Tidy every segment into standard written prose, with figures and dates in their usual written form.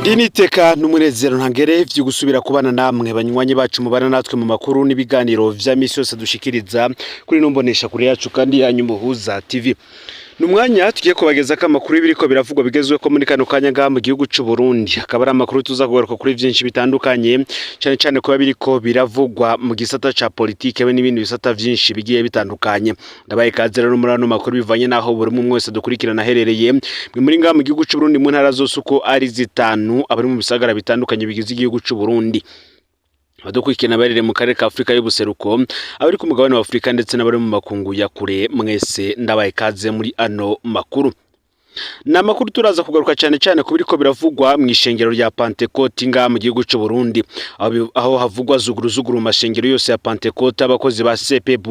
Ndiniteka n'umunezero ntangere vyo gusubira kubana namwe, banywanyi bacu mubana natwe mu makuru n'ibiganiro vya misi yose dushikiriza kuri numbonesha kure yacu kandi yanyu Muhuza TV. Ni umwanya tugiye kubageza ko amakuru y'ibiriko biravugwa bigezweho muri kano kanya ngaha mu gihugu c'u Burundi. Akaba ari amakuru tuza kugaruka kuri vyinshi bitandukanye, cane cane kuba biriko biravugwa mu gisata ca politike be n'ibindi bisata vyinshi bigiye bitandukanye. Ndabaye ikaze rero muri ano makuru bivanye n'aho buri umwe wese dukurikirana aherereye. Mwe muri ngaha mu gihugu c'u Burundi mu ntara zose uko ari zitanu, abari mu bisagara bitandukanye bigize igihugu c'u Burundi, abadukurikirana barere mu karere ka Afurika y'ubuseruko, abari ku mugabane wa Afurika ndetse n'abari mu makungu ya kure, mwese ndabaye ikaze muri ano makuru. Ni amakuru turaza kugaruka cyane cyane ku biriko biravugwa mu ishengero rya Pantekote ngaha mu gihugu c'u Burundi, aho havugwa zuguru zuguru mu mashengero yose ya Pantekote. Abakozi ba CPB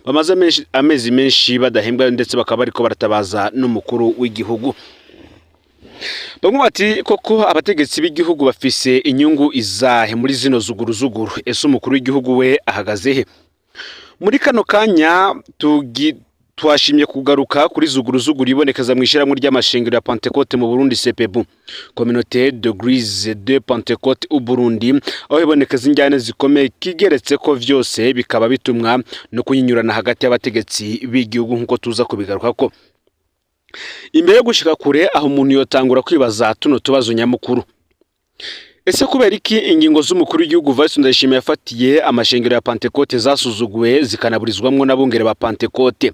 bamaze amezi menshi badahembwa, ndetse bakaba bariko baratabaza n'umukuru w'igihugu. Bamwe bati: "Koko abategetsi b'igihugu bafise inyungu izahe muri zino zuguru zuguru? Ese umukuru w'igihugu we ahagaze he?" Muri kano kanya twashimye kugaruka kuri zuguru zuguru ibonekeza mu ishyirahamwe ry'amashengero ya Pantekote mu Burundi, CPB, Communauté d'église de Pentecôte au Burundi, aho ibonekeza injyane zikomeye, kigeretse ko vyose bikaba bitumwa no kunyinyurana hagati y'abategetsi b'igihugu, nk'uko tuza kubigarukako. Imbere yo gushika kure aho, umuntu yotangura kwibaza tuno tubazo nyamukuru: ese kubera iki ingingo z'umukuru w'igihugu Evariste Ndayishimiye yafatiye amashengero ya Pantekote zasuzuguwe, zikanaburizwamwo n'abungere ba Pantekote?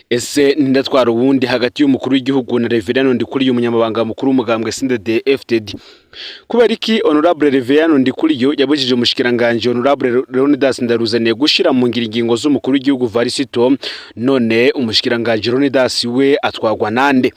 Ese nindatwara uwundi hagati y'umukuru w'igihugu na Reverend Ndikuriyo, umunyamabanga mukuru w'umugambwe CNDD FDD? Kubera iki Honorable Reverend Ndikuriyo yabujije umushikiranganje Honorable Leonidas Ndaruzaniye gushira mu ngiro ingingo z'umukuru w'igihugu Varisito? None umushikiranganje Leonidas we atwagwa nande?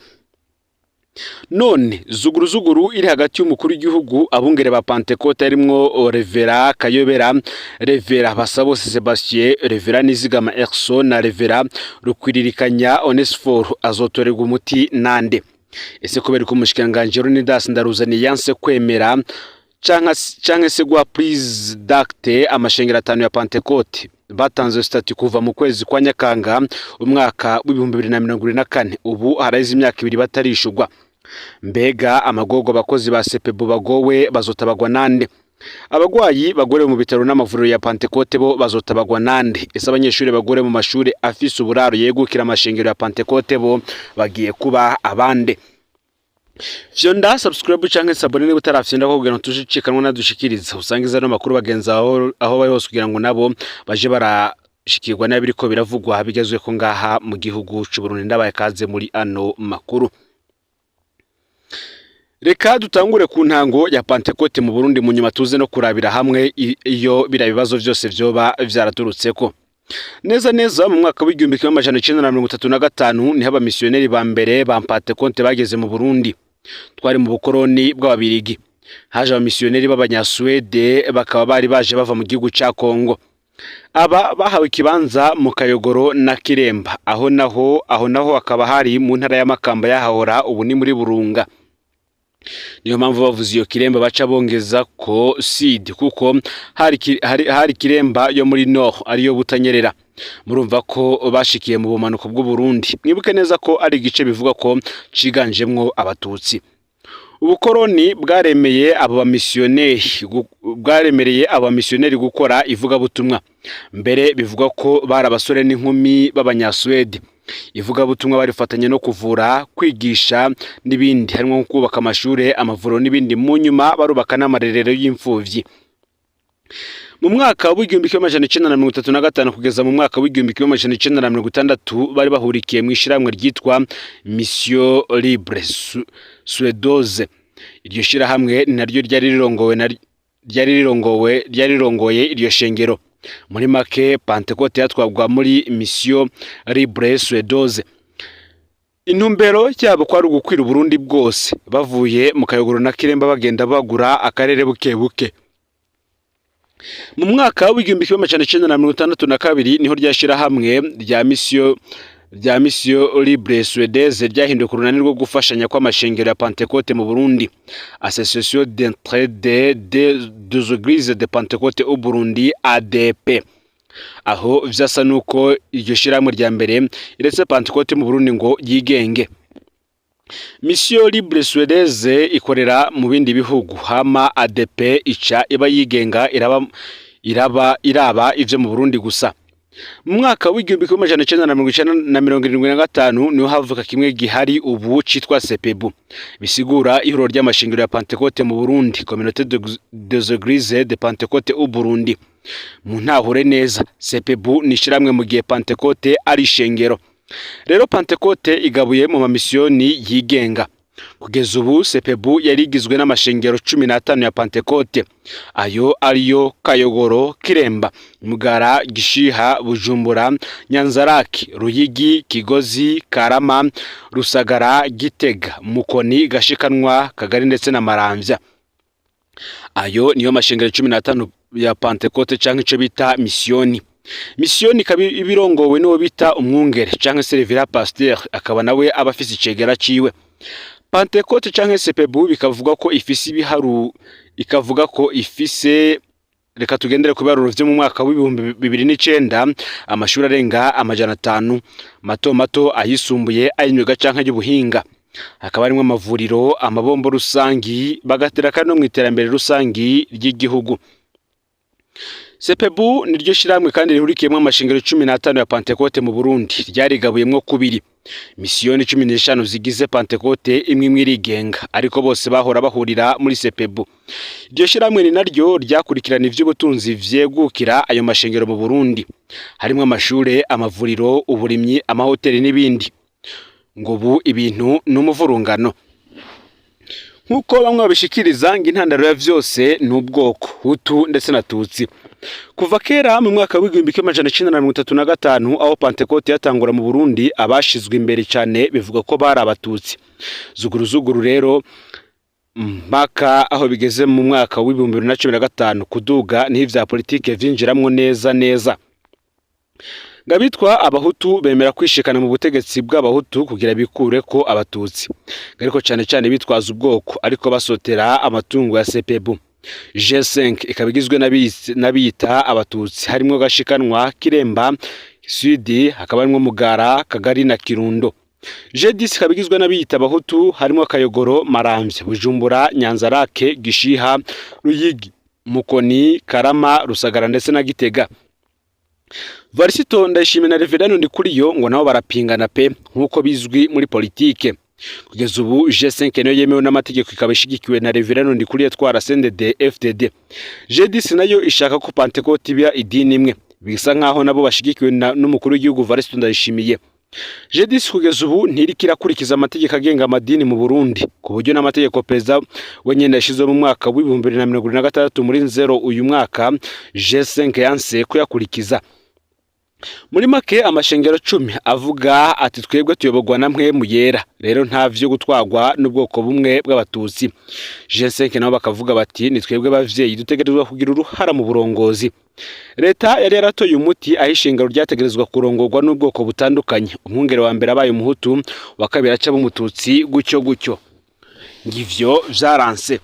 None zuguru zuguru iri hagati y'umukuru w'igihugu, abungere ba Pantekote harimwo Révérend Kayobera, Révérend Basabose Sebastien, Révérend Nizigama Erson na Révérend Rukwiririkanya Onesphore azotorerwa umuti nande? Ese kubera ko umushikiranganje Leonidas Ndaruzaniye yanse kwemera canke se guha prise d'acte amashengero atanu ya Pantekote batanze statut kuva mu kwezi kwa Nyakanga umwaka w'2024, ubu haraheze imyaka 2 batarishurwa? Mbega amagorwa abakozi ba CPB bagowe, bazotabagwa nande? Abagwayi bagorewe mu bitaro n'amavuriro ya Pantekote bo bazotabagwa nande? Ese abanyeshuri bagore mu mashuri afise uburaro yegukira amashengero ya Pantekote bo bagiye kuba abande? Fyonda subscribe canke s'abonner niba utarafyonda ko, kugira ngo tujikanwa nadushikiriza usangiza no makuru bagenzi aho bari hose, kugira ngo nabo baje barashikirwa n'abiriko biravugwa bigezwe ko ngaha mu gihugu c'u Burundi. Ndabaye kaze muri ano makuru. Reka dutangure ku ntango ya Pantekote mu Burundi, mu nyuma tuze no kurabira hamwe iyo biriya bibazo vyose vyoba vyaraturutseko. Neza neza mu mwaka w'1935 niho abamisiyoneri ba mbere ba Pantekote bageze mu Burundi. Twari mu bukoroni bw'Ababirigi. Haje abamisiyoneri b'Abanyasuwede, bakaba bari baje bava mu gihugu ca Kongo. Aba bahawe ikibanza mu Kayogoro na Kiremba, aho naho hakaba hari mu ntara ya Makamba yahahora, ubu ni muri Burunga. Niyo mpamvu bavuze iyo Kiremba baca bongeza ko Sud, kuko hari Kiremba yo muri Nord, ariyo Butanyerera. Murumva ko bashikiye mu bumanuko bw'u Burundi. Mwibuke neza ko ari igice bivuga ko ciganjemwo Abatutsi. Ubukoroni bwaremereye abo bamisiyoneri gukora ivugabutumwa. Mbere bivugwa ko bari abasore n'inkumi b'Abanyasuwedi. Ivugabutumwa barifatanya no kuvura, kwigisha n'ibindi, harimo nko kubaka amashuri, amavuriro n'ibindi. Mu nyuma barubaka n'amarerero y'imfuvyi. Mu mwaka w'1935 kugeza mu mwaka w'1960 bari bahurikiye mu ishyirahamwe ryitwa Mission Libre Suédoise. Iryo shyirahamwe ni naryo ryari rirongoye iryo shengero. Muri make, Pantekote yatwagwa muri Mission Libre Suédoise. Intumbero yabo kwari ugukwira Uburundi bwose, bavuye mu Kayogoro na Kiremba, bagenda bagura akarere buke buke. Mu mwaka w'1962 niho ryashyirahamwe rya Mission Libre Suédoise ryahinduwe ku runani rwo gufashanya kw'amashengero ya Pantekote mu Burundi, Association d'entraide des Églises de Pentecôte au Burundi, ADP. Aho vyasa nuko iryo shirahamwe rya mbere iretse Pantekote mu Burundi ngo yigenge. Mission Libre Suédoise ikorera mu bindi bihugu, hama ADEPR ica iba yigenga, iraba iraba ivyo mu Burundi gusa. Mu mwaka w'1975 niho havuka kimwe gihari ubu citwa CEPEBU, bisigura ihuriro ry'amashengero ya Pentecôte mu Burundi, Communauté des Églises de Pentecôte au Burundi. Mu ntahure neza, CEPEBU ni ishiramwe mu gihe Pentecôte ari ishengero. Rero Pentecôte igabuye mu mamisiyoni yigenga. Kugeza ubu CEPEBU yari igizwe n'amashengero 15 ya Pentecôte, ayo ariyo Kayogoro, Kiremba, Mugara, Gishiha, Bujumbura, Nyanzaraki, Ruyigi, Kigozi, Karama, Rusagara, Gitega, Mukoni, Gashikanwa, Kagari ndetse na Maramvya. Ayo niyo mashengero 15 ya Pentecôte canke ico bita misiyoni. Misiyoni ikaba ibirongowe n'uwo bita umwungere canke se révérend pasteur, akaba nawe aba afise icegera ciwe. Pentecôte canke CEPEBU bikavuga ko ifise ibiharu, ikavuga ko ifise, reka tugendere ku biharuro vyo mu mwaka w'2009, amashuri arenga 500 mato mato, ayisumbuye, ay'imyuga canke y'ubuhinga, hakaba harimwo amavuriro, amabombo rusangi, bagatera kandi no mw'iterambere rusangi ry'igihugu. CEPEBU niryo shirahamwe kandi rihurikiyemwo amashengero 15 ya Pentecôte mu Burundi, ryarigabuyemwo kubiri. Misiyoni 15 zigize Pentecôte, imwe imwe irigenga, ariko bose bahora bahurira muri CEPEBU. Iryo shirahamwe ni naryo ryakurikirana ivy'ubutunzi vyegukira ayo mashengero mu Burundi, harimwo amashure, amavuriro, uburimyi, amahoteli n'ibindi. Ngo ubu ibintu ni umuvurungano nk'uko bamwe babishikiriza, ngo intandaro ya vyose ni ubwoko Hutu ndetse na Tutsi. Kuva kera mu mwaka w'1935, aho Pentecôte yatangura mu Burundi, abashizwe imbere cyane bivuga ko bari Abatutsi. Zuguru zuguru rero mpaka aho bigeze mu mwaka w'2015 kuduga, niho ivya politike vyinjiramwo neza neza. Ngabitwa Abahutu bemera kwishikana mu butegetsi bw'Abahutu kugira bikure ko Abatutsi, ariko cyane cyane bitwaza ubwoko, ariko basotera amatungo ya CEPEBU. G5 ikaba igizwe n'abiyita Abatutsi, harimwo Gashikanwa, Kiremba Sud, hakaba harimwo Mugara, Kagari na Kirundo. G10 ikaba igizwe n'abiyita Abahutu, harimwo Kayogoro, Maramvya, Bujumbura, Nyanzarake, Gishiha, Ruyigi, Mukoni, Karama, Rusagara ndetse na Gitega. Varisito Ndayishimiye na Révérend Ndikuriyo ngo nabo barapingana pe, nk'uko bizwi muri politike. Kugeza ubu G5 niyo yemewe n'amategeko, ikaba ishigikiwe na Révérend Ndikuriyo twara CNDD FDD. G10 nayo ishaka ko Pentecôte iba idini imwe, bisa nkaho nabo bashigikiwe n'umukuru w'igihugu Varisito Ndayishimiye. G10 kugeza ubu ntiriko irakurikiza amategeko agenga amadini mu Burundi, ku buryo n'amategeko perezida wenyene yashizeho mu mwaka w'2026 muri Nzero uyu mwaka, G5 yanse kuyakurikiza. Muri make, amashengero 10 avuga ati: "Twebwe tuyoborwa na Mpwemu Yera, rero nta vyo gutwarwa n'ubwoko bumwe bw'Abatutsi." G5 nabo bakavuga bati: "Ni twebwe bavyeyi, dutegerezwa kugira uruhara mu burongozi." Leta yari yaratoye umuti aho ishengero ryategerezwa kurongorwa n'ubwoko butandukanye, umwungere wa mbere abaye Umuhutu, wa kabiri aca Umututsi, gutyo gutyo. Ngivyo vyaranse.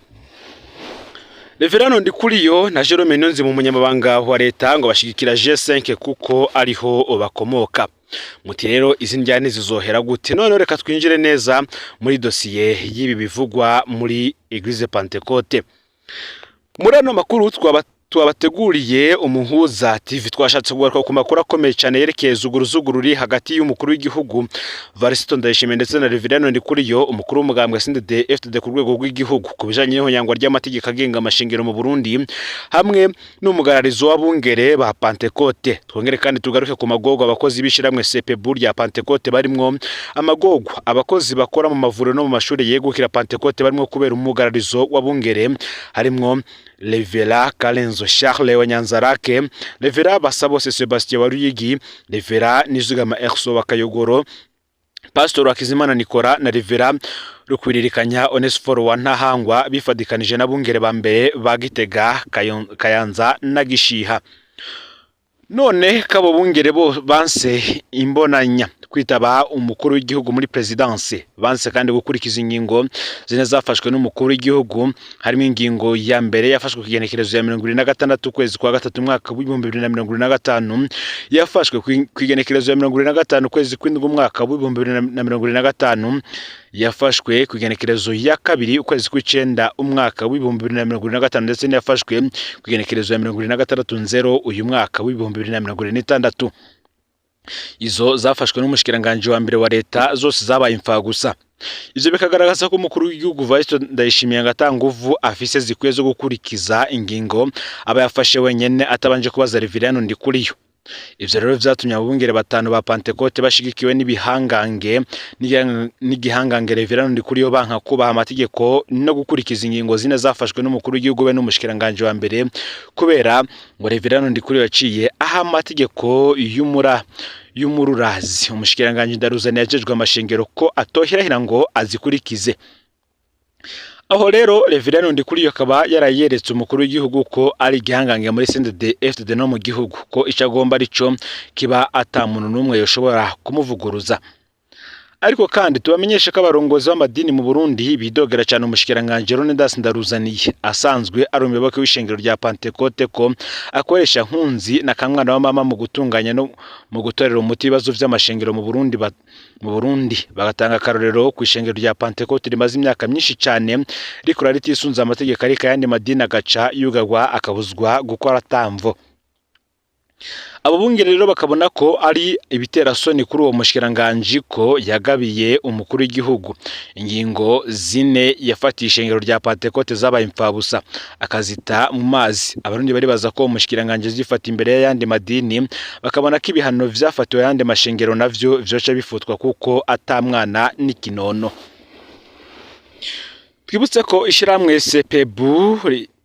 Révérend Ndikuriyo na Jerome Niyonzima, umunyamabanga wa leta, ngo bashigikira G5 kuko ariho bakomoka. Muti rero izi njyane zizohera gute? None reka twinjire neza muri dosiye y'ibi bivugwa muri Église Pentecôte. Muri ano makuru twaba twabateguriye Umuhuza TV, twashatse kugaruka ku makuru akomeye cyane yerekeye zuguruzuguru ruri hagati y'umukuru w'igihugu Varisito Ndayishimiye ndetse na Révérend Ndikuriyo, umukuru w'umugambwe CNDD FDD ku rwego rw'igihugu, ku bijanye n'ihonyangwa ry'amategeko agenga amashengero mu Burundi hamwe n'umugararizo w'abungere ba Pentecôte. Twongere kandi tugaruke ku magorwa abakozi b'ishiramwe CEPEBU rya Pentecôte barimwo, amagorwa abakozi bakora mu mavuriro no mu mashuri yegukira Pentecôte barimwo kubera umugararizo w'abungere, harimwo Révérend Karenzo Charles wa Nyanzarake, Révérend Basabose Sebastien wa Ruyigi, Révérend Nizigama Erso wa Kayogoro, Pastor Hakizimana Nikora na Révérend Rukwiririkanya Onesphore wa Ntahangwa, bifadikanije n'abungere ba mbere ba Gitega, Kayanza na Gishiha. None kabo bungere bo banse imbonanya kwitaba umukuru w'igihugu muri présidence, banse kandi gukurikiza ingingo zine zafashwe n'umukuru w'igihugu, harimo ingingo ya mbere yafashwe ku igenekerezo ya 26 ukwezi kwa gatatu umwaka w'2025, yafashwe ku igenekerezo ya 25 ukwezi kw'indwi umwaka w'2025. Yafashwe ku igenekerezo ya 2 ukwezi kw'icenda umwaka w'2025, ndetse n'iyafashwe ku igenekerezo ya 26/0 uyu mwaka w'2026. Izo zafashwe n'umushikiranganje wa mbere wa leta zose zabaye imfagusa. Ivyo bikagaragaza ko umukuru w'igihugu Varisito Ndayishimiye ngo ata nguvu afise zikwiye zo gukurikiza ingingo aba yafashe wenyene atabanje kubaza Reveriyano Ndikuriyo. Ivyo rero vyatumye abungere batanu ba Pantekote bashigikiwe n'ibihangange n'igihangange Reveriyano Ndikuriyo banka kubaha amategeko no gukurikiza ingingo zine zafashwe n'umukuru w'igihugu be n'umushikiranganje wa mbere, kubera ngo Reveriyano Ndikuriyo yaciye aha amategeko y'umururazi umushikiranganje Ndaruzani yajejwe amashengero ko atohirahira ngo azikurikize. Aho rero Reveriyano Ndikuriyo akaba yarayeretse umukuru w'igihugu ko ari igihangange muri CNDD-FDD no mu gihugu, ko ico agomba arico kiba, ata muntu n'umwe yoshobora kumuvuguruza. Ariko kandi tubamenyeshe ko abarongozi b'amadini mu Burundi bidogera cyane umushikiranganje Leonidas Ndaruzaniye, asanzwe ari umuyoboke w'ishengero rya Pantekote, ko akoresha nkunzi na kamwana wa mama mu gutunganya no mu gutorera umuti ibibazo vy'amashengero mu Burundi. Mu Burundi bagatanga akarorero ku ishengero rya Pantekote rimaze imyaka myinshi cyane rikora ritisunze amategeko, ariko ayandi madini agaca yugarwa akabuzwa gukora atamvo. Abo bungere rero bakabona ko ari ibiterasoni kuri uwo mushikiranganji ko yagabiye umukuru w'igihugu ingingo zine yafatiye ishengero rya Pantekote zabaye imfabusa, akazita mu mazi. Abarundi baribaza ko uwo mushikiranganji azifata imbere y'ayandi madini, bakabona ko ibihano vyafatiwe ayandi mashengero navyo vyoca bifutwa kuko ata mwana n'ikinono. Twibutse ko ishirahamwe CPBU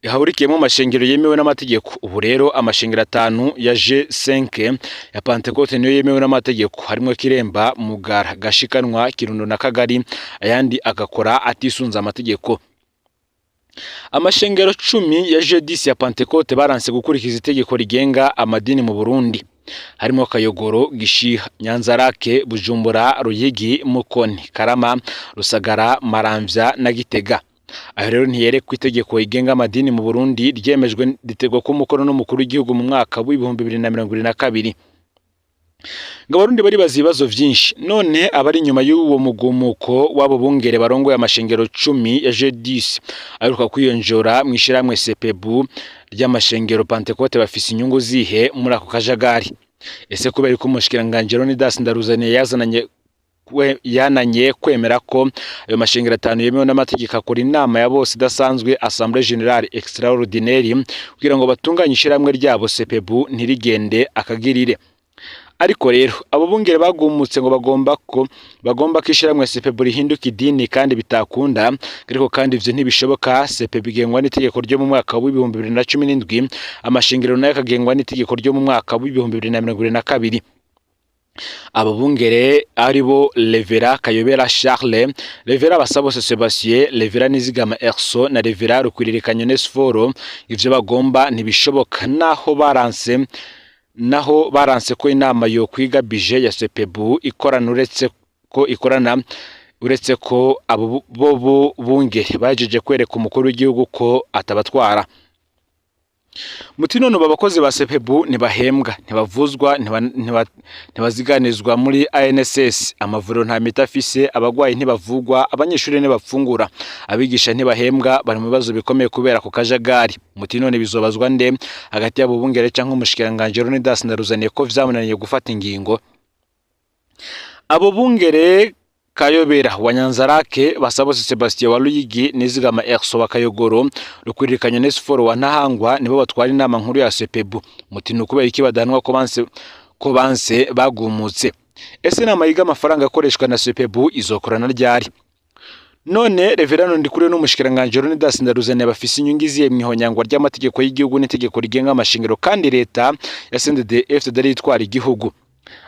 hahurikiyemo amashengero yemewe n'amategeko. Ubu rero amashengero atanu ya G5 ya Pantekote niyo yemewe n'amategeko, harimo Kiremba, Mugara, Gashikanwa, Kirundo na Kagari, ayandi agakora atisunze amategeko. Amashengero 10 ya G10 ya Pantekote baranse gukurikiza itegeko rigenga amadini mu Burundi, harimo Kayogoro, Gishiha, Nyanzarake, Bujumbura, Ruyigi, Mukoni, Karama, Rusagara, Maramvya na Gitega. Aho rero ntiyerekwa itegeko rigenga amadini mu Burundi ryemejwe ritegwa ko umukono n'umukuru w'igihugu mu mwaka w'2022. Ngo abarundi baribaza ibibazo vyinshi. None abari inyuma y'uwo mugumuko w'abo bungere barongoye amashengero 10 ya G10 aheruka kwiyonjora mw'ishirahamwe CPBU ry'amashengero Pantekote bafise inyungu zihe muri ako kajagari? Ese kubera ko umushikiranganje Leonidas Ndaruzaniye yazananye yananye kwemera ko ayo mashengero atanu yemewe n'amategeko akora inama ya bose idasanzwe, Assemblée Générale Extraordinaire, kugira ngo batunganye ishirahamwe ryabo CPBU ntirigende akagirire? Ariko rero abo bungere bagumutse ngo bagomba ko ishirahamwe CPBU rihinduka idini kandi bitakunda. Ariko kandi ivyo ntibishoboka. CPBU igengwa n'itegeko ryo mu mwaka w'2017, amashengero nayo akagengwa n'itegeko ryo mu mwaka w'2022. Abo bungere ari bo Revera Kayobera Charles, Revera Basabose Sebastien, Revera Nizigama Erso na Revera Rukwiririkanya Onesphore, ivyo bagomba ntibishoboka, naho baranse ko inama yo kwiga budget ya CPBU ikorana, uretse ko abo bo bungere bahejeje kwereka umukuru w'igihugu ko atabatwara. Muti none ubu abakozi ba CPBU ntibahembwa, ntibavuzwa, ntibaziganizwa muri ANSS, amavuriro nta miti afise, abagwayi ntibavugwa, abanyeshuri ntibafungura, abigisha ntibahembwa, bari mu bibazo bikomeye kubera ako kajagari. Muti none bizobazwa nde hagati y'abo bungere canke umushikiranganji Leonidas Ndaruzaniye ko vyamunaniye gufata ingingo? Abo bungere Kayobera wa Nyanzarake, Basabose Sebastien wa Ruyigi, Nizigama Erso wa Kayogoro, Rukwiririkanya Onesphore wa Ntahangwa nibo batwara inama nkuru ya CPBU. Muti ni ukubera iki badahanwa ko banse bagumutse? Ese inama yiga amafaranga akoreshwa na CPBU izokorana ryari? None Reverano Ndikuriyo n'umushikiranganji Leonidas Ndaruzaniye bafise inyungu izihe mw'ihonyangwa ry'amategeko y'igihugu n'itegeko rigenga amashengero, kandi leta ya CNDD-FDD ari itwara igihugu,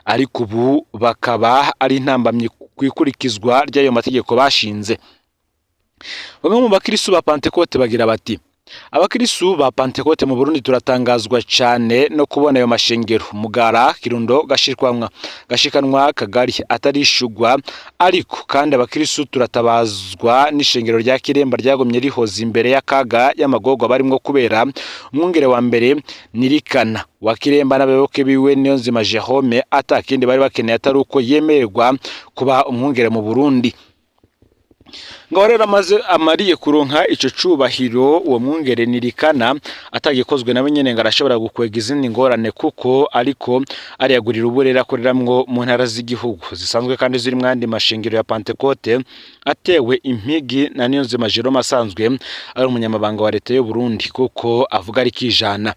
ariko ubu bakaba ari intambamyi ku ikurikizwa ry'ayo mategeko bashinze? Bamwe mu bakirisu ba Pantekote bagira bati: "Abakirisu ba Pantekote mu Burundi turatangazwa cyane no kubona ayo mashengero Mugara, Kirundo, Gashirwanwa, Gashikanwa, Kagari atarishugwa. Ariko kandi abakirisu turatabazwa n'ishengero rya Kiremba ryagumye rihoza imbere y'akaga y'amagorwa barimwo kubera umwungere wa mbere Nirikana wa Kiremba n'abayoboke biwe Niyonzima Jerome, atakindi bari bakeneye atari uko yemererwa kuba umwungere mu Burundi." Ngaho rero amaze amariye kuronka ico cubahiro, uwo mwungere Nirikana atagikozwe nawe nyene ngo arashobora gukwega izindi ngorane, kuko ariko ariyagurira uburere akoreramwo mu ntara z'igihugu zisanzwe kandi ziri mwandi mashengero ya Pantekote, atewe impigi na Niyonzima Jerome asanzwe ari umunyamabanga wa leta y'u Burundi, kuko avuga ari kijana.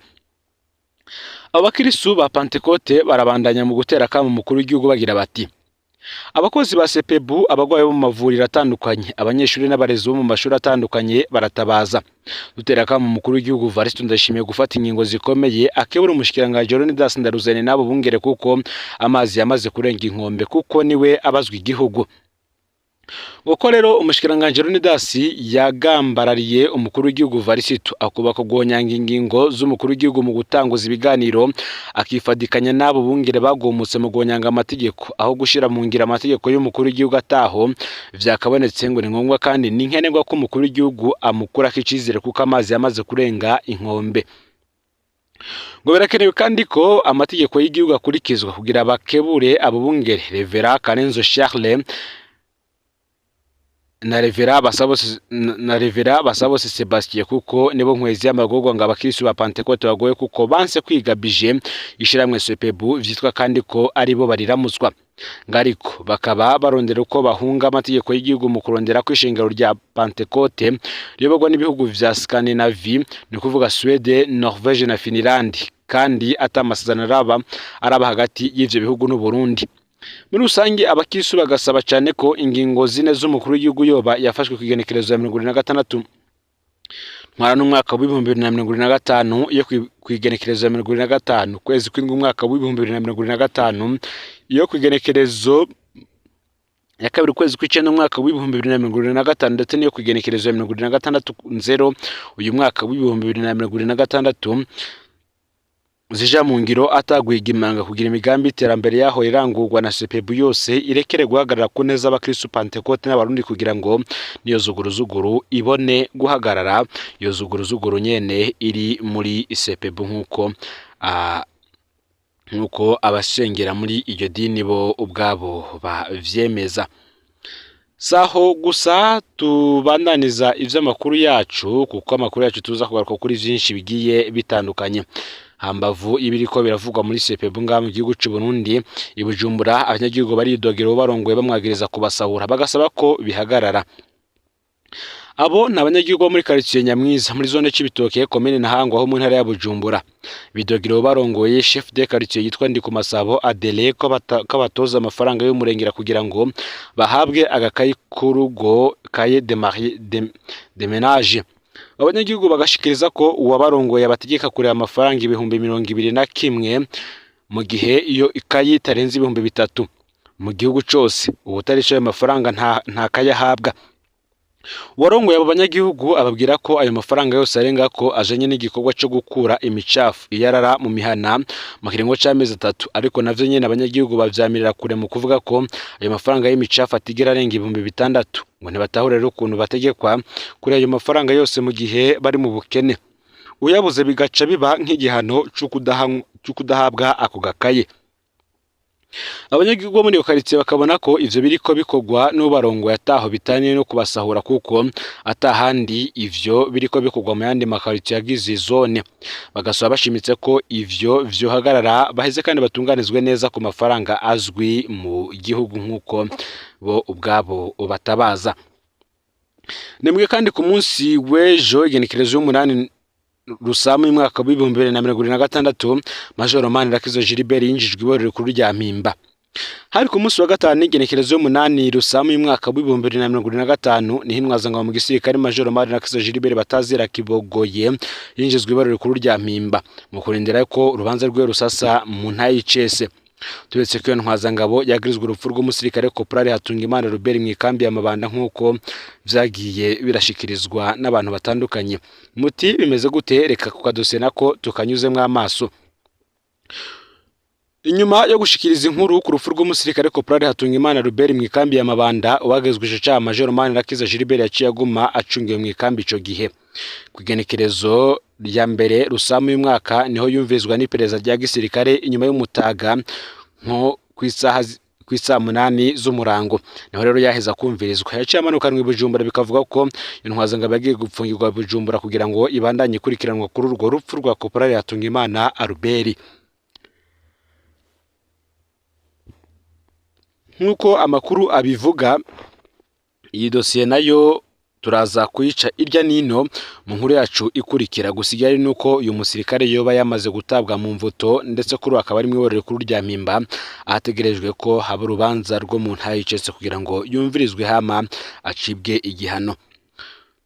Abo bakirisu ba Pantekote barabandanya mu gutera akamo umukuru w'igihugu bagira bati: abakozi ba Sepebu, abagwayi bo mu mavuriro atandukanye, abanyeshuri n'abarezi bo mu mashuri atandukanye baratabaza. Dutera akamo umukuru w'igihugu Evariste Ndayishimiye gufata ingingo zikomeye, akebura umushikiranganji Leonidas Ndaruzene n'abo bungere, kuko amazi yamaze kurenga inkombe, kuko niwe abazwa igihugu. Uko rero umushikiranganji Leonidas yagambarariye umukuru w'igihugu Evariste, akubaka guhonyanga ingingo z'umukuru w'igihugu mu gutanguza ibiganiro, akifadikanya n'abo bungere bagomutse mu guhonyanga amategeko aho gushira mu ngiro amategeko y'umukuru w'igihugu ataho vyakabonetse, ngo ni ngombwa kandi ni nkenerwa ko umukuru w'igihugu amukurako icizere, kuko amazi yamaze kurenga inkombe. Ngo birakenewe kandi ko amategeko y'igihugu akurikizwa kugira bakebure abo bungere Revera Karenzo Charles na Revera Basabose Sebastien, kuko nibo nkwezi y'amagorwa ngo abakristo ba Pantekote bagoye, kuko banse kwiga bije ishiramwe Sepebu vyitwa kandi ko aribo bariramutswa, ngariko bakaba barondera uko bahunga amategeko y'igihugu mu kurondera ko ishengero rya Pantekote riyoborwa n'ibihugu vya Scandinavie, ni kuvuga Suède, Norvège na Finland, kandi ata amasezerano araba hagati y'ivyo bihugu n'u Burundi. Muri rusange abakristo bagasaba cyane ko ingingo zine z'umukuru w'igihugu yoba yafashwe ku igenekerezo ya 76 ntwara n'umwaka w'2025, iyo ku igenekerezo ya 75 kwezi kw'indwi umwaka w'2025, iyo ku igenekerezo ya 2 ukwezi kw'icenda umwaka w'2025, ndetse n'iyo ku igenekerezo ya 26 nzero uyu mwaka w'2026, zija mu ngiro ataguhiga imanga, kugira imigambi y'iterambere yaho irangurwa na Sepebu yose irekere guhagarara ku neza abakristo Pantekote n'abarundi, kugira ngo niyo zuguruzuguru ibone guhagarara, iyo zuguruzuguru nyene iri muri Sepebu, nkuko abasengera muri iryo dini bo ubwabo bavyemeza. Saho gusa tubandaniza ivy'amakuru yacu, kuko amakuru yacu tuza kugaruka kuri vyinshi bigiye bitandukanye hambavu ibiriko biravugwa muri Sepebu ngaha mu gihugu c'u Burundi. I Bujumbura abanyagihugu baridogera uwo barongoye bamwagiriza kubasahura, bagasaba ko bihagarara. Abo ni abanyagihugu bo muri quartier Nyamwiza muri zone Cibitoke, komine Ntahangwa, ho mu ntara ya Bujumbura. Bidogera uwo barongoye, chef de quartier yitwa Ndikumasabo Adele, ko abatoza amafaranga y'umurengera kugira ngo bahabwe agakayi k'urugo, cahier de marie de ménage. Abanyagihugu bagashikiriza ko uwabarongoye abategeka kureba amafaranga 21,000, mu gihe iyo ikayi itarenze 3000 mu gihugu cose. Uwutarisha ayo mafaranga nta kayi ahabwa. Uwarongoye abo banyagihugu ababwira ko ayo mafaranga yose arenga ko ajanye n'igikorwa co gukura imicafu iyarara mu mihana mu kiringo c'amezi 3, ariko navyo nyene abanyagihugu bavyamirira kure mu kuvuga ko ayo mafaranga y'imicafu atigera arenga 6000. Ngo ntibatahura rero ukuntu bategekwa kuri ayo mafaranga yose mu gihe bari mu bukene, uyabuze bigaca biba nk'igihano co kudahabwa ako gakaye. Abanyagihugu bo muri iyo quartier bakabona ko ivyo biriko bikorwa n'ubarongoye ataho bitaniye no kubasahura, kuko atahandi ivyo biriko bikorwa mu yandi makaritiye agize zone. Bagasaba bashimitse ko ivyo vyohagarara, baheze kandi batunganizwe neza ku mafaranga azwi mu gihugu, nk'uko bo ubwabo batabaza. Nimwe kandi ku munsi w'ejo, igenekerezo y'umunani Rusamu y'umwaka w'2026, Major Manirakiza Gilbert yinjijwe iborero rikuru rya Mpimba. Hari ku munsi wa gatanu, igenekerezo y'umunani Rusamu y'umwaka w'2025, niho intwazangabo mu gisirikare Major Manirakiza Gilbert batazira Kibogoye yinjizwa iborero rikuru rya Mpimba mu kurindira ko urubanza rwe rusasa mu ntayicese. Turetse ko iyo ntwazangabo yagirizwa urupfu rw'umusirikare Corporal Hatungimana Robert mu ikambi ya Mabanda, nk'uko vyagiye birashikirizwa n'abantu batandukanye. Muti bimeze gute? Reka ku kadosiye nako tukanyuzemwo amaso. Inyuma yo gushikiriza inkuru ku rupfu rw'umusirikare Corporal Hatungimana Robert mu ikambi ya Mabanda, uwagezwe ico caha Major Manirakiza Gilbert yaciye aguma acungiwe mu ikambi ico gihe. Ku igenekerezo rya 1 Rusamu y'umwaka niho yumvirizwa n'iperereza rya gisirikare inyuma y'umutaga, nko ku isaha 8 z'umurango. Naho rero yaheza kumvirizwa, yaciye amanukanwa i Bujumbura, bikavuga ko Intwazangabo yagiye gupfungirwa i Bujumbura kugira ngo ibandanye ikurikiranwa kuri urwo rupfu rwa Corporal Hatungimana Albert. Nk'uko amakuru abivuga, iyi dosiye nayo turaza kuyica irya nino mu nkuru yacu ikurikira. Gusa igihari nuko uyu musirikare yoba yamaze gutabwa mu mvuto, ndetse kuri ubu akaba ari mw'iborero rikuru rya Mpimba, ahategerejwe ko haba urubanza rwo mu ntara y'Icese kugira ngo yumvirizwe hama acibwe igihano.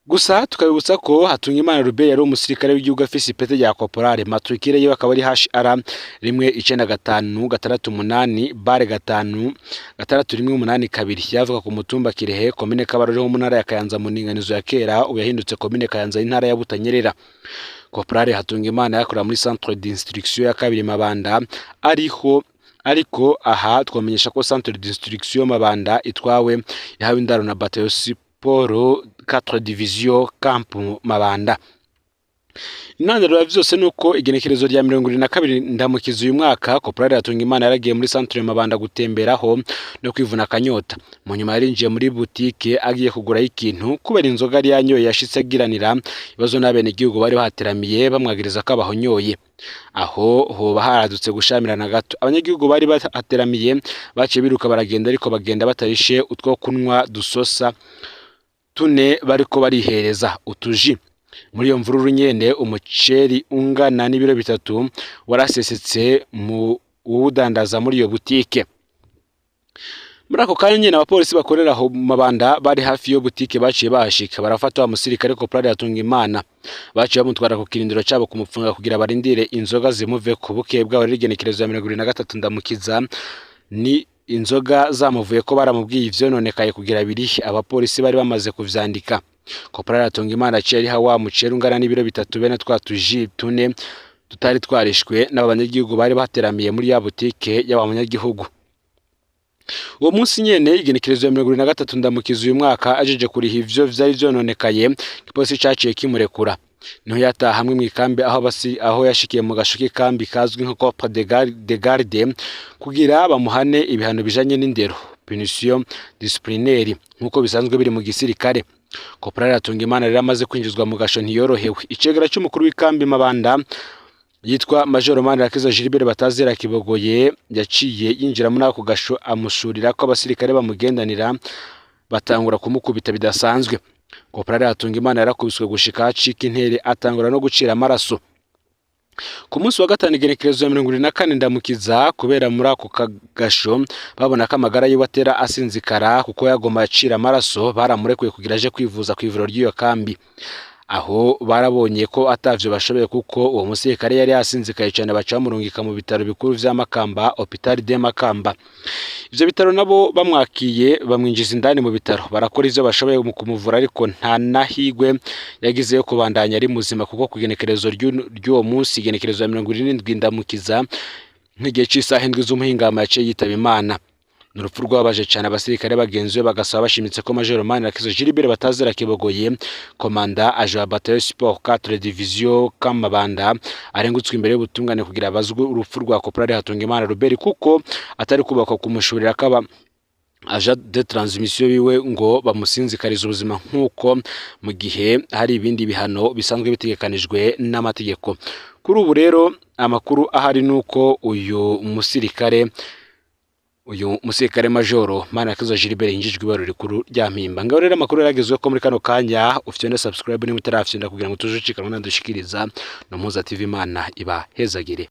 Gusa tukabibutsa ko Hatungimana Robert yari umusirikare w'igihugu afise ipete rya Corporal, matricule yiwe akaba ari HR 19568 bare 5 6 182. Yavuka ku mutumba Kirehe, komine Kabarore ho mu ntara ya Kayanza mu ndinganizo ya kera, ubu yahindutse komine Kayanza y'intara ya Butanyerera. Corporal Hatungimana yakorera muri centre d'instruction ya kabiri Mabanda, ariho ariko aha twamenyesha ko centre d'instruction Mabanda itwawe yahawe indaro na bataillon Siporo 4 division Camp Mabanda. Intandaro ya vyose nuko igenekerezo rya 22 Ndamukiza uyu mwaka, Corporal Hatungimana yaragiye muri centre Mabanda gutemberaho no kwivuna akanyota. Mu nyuma yarinjiye muri butike agiye kugurayo ikintu, kubera inzoga yari yanyoye yashitse agiranira ibibazo n'abenegihugu bari bahateramiye, bamwagiriza ko abahonyoye. Aho hoba haradutse gushamirana gato, abanyagihugu bari bahateramiye baciye biruka baragenda, ariko bagenda batarishe utwo kunywa dusosa tune bariko barihereza utuji. Muri iyo mvururu nyene, umuceri ungana n'ibiro 3 warasesetse mu uwudandaza muri iyo butike. Muri ako kanya nyene, abapolisi bakorera aho mu Mabanda bari hafi y'iyo butike baciye bahashika, barafata wa musirikare Corporal Hatungimana, baciye bamutwara ku kirindiro cabo kumupfunga kugira barindire inzoga zimuve ku buke bwabo. Rero igenekerezo ya 23 Ndamukiza ni inzoga zamuvuye ko baramubwiye ivyononekaye kugira birihe, abapolisi bari bamaze kuvyandika. Corporal Hatungimana aciye ariha wa muceri ungana n'ibiro 3 bene twa tuji tune tutari twarishwe n'aba banyagihugu bari bateramiye muri ya butike y'aba banyagihugu. Uwo munsi nyene, igenekerezo ya 23 Ndamukiza uyu mwaka, ajeje kuriha ivyo vyari vyononekaye, igipolisi caciye kimurekura. Niho yataha hamwe mw'ikambi aho basi aho yashikiye mu gasho k'ikambi kazwi nka corps de garde kugira bamuhane ibihano bijanye n'indero, punition disciplinaire, nk'uko bisanzwe biri mu gisirikare. Corporal Hatungimana rero amaze kwinjizwa mu gasho ntiyorohewe. Icegera c'umukuru w'ikambi Mabanda yitwa Major Manirakiza Gilbert batazira Kibogoye yaciye yinjira muri ako gasho, amushurira ko abasirikare bamugendanira batangura kumukubita bidasanzwe. Corporal Hatungimana yarakubiswe gushika acika intere, atangura no gucira amaraso. Ku munsi wa gatanu, igenekerezo ya 24 Ndamukiza, kubera muri ako kagasho babona ko amagara yiwe atera asinzikara kuko yagoma acira amaraso, baramurekuye kugira aje kwivuza ku ivuriro ry'iyo kambi. Aho barabonye ko atavyo bashoboye kuko uwo musirikare yari yasinzikaye cyane, baca bamurungika mu bitaro bikuru vya Makamba, Hôpital de Makamba. Ivyo bitaro nabo bamwakiye, bamwinjiza indani mu bitaro, barakora ivyo bashoboye mu kumuvura, ariko nta nahigwe yagize yo kubandanya ari muzima, kuko ku igenekerezo ry'uwo munsi, igenekerezo ya 77 Ndamukiza, nk'igihe c'isaha 7 z'umuhingamo, yaciye yitaba Imana. Ni urupfu rwabaje cyane abasirikare bagenzi be, bagasaba bashimitse ko Major Manirakiza Gilbert batazira Kibogoye, komanda aje wa bataillon Sport 4 division Kamabanda, arengutswe imbere y'ubutungane kugira abazwe urupfu rwa Corporal Hatungimana Robert, kuko atari kubakwa kumushurira kaba agent de transmission biwe ngo bamusinzikarize ubuzima, nk'uko mu gihe hari ibindi bihano bisanzwe bitegekanijwe n'amategeko. Kuri ubu rero amakuru ahari nuko uyu musirikare majoro Manirakiza Gilbert yinjijwe ibarura rikuru rya Mpimba. Ngaho rero amakuru yaragezwe ko muri kano kanya ufite na subscribe niba utarafyonda kugira ngo tuje ucikanwa nadushikiriza no Muhuza TV. Imana ibahezagire.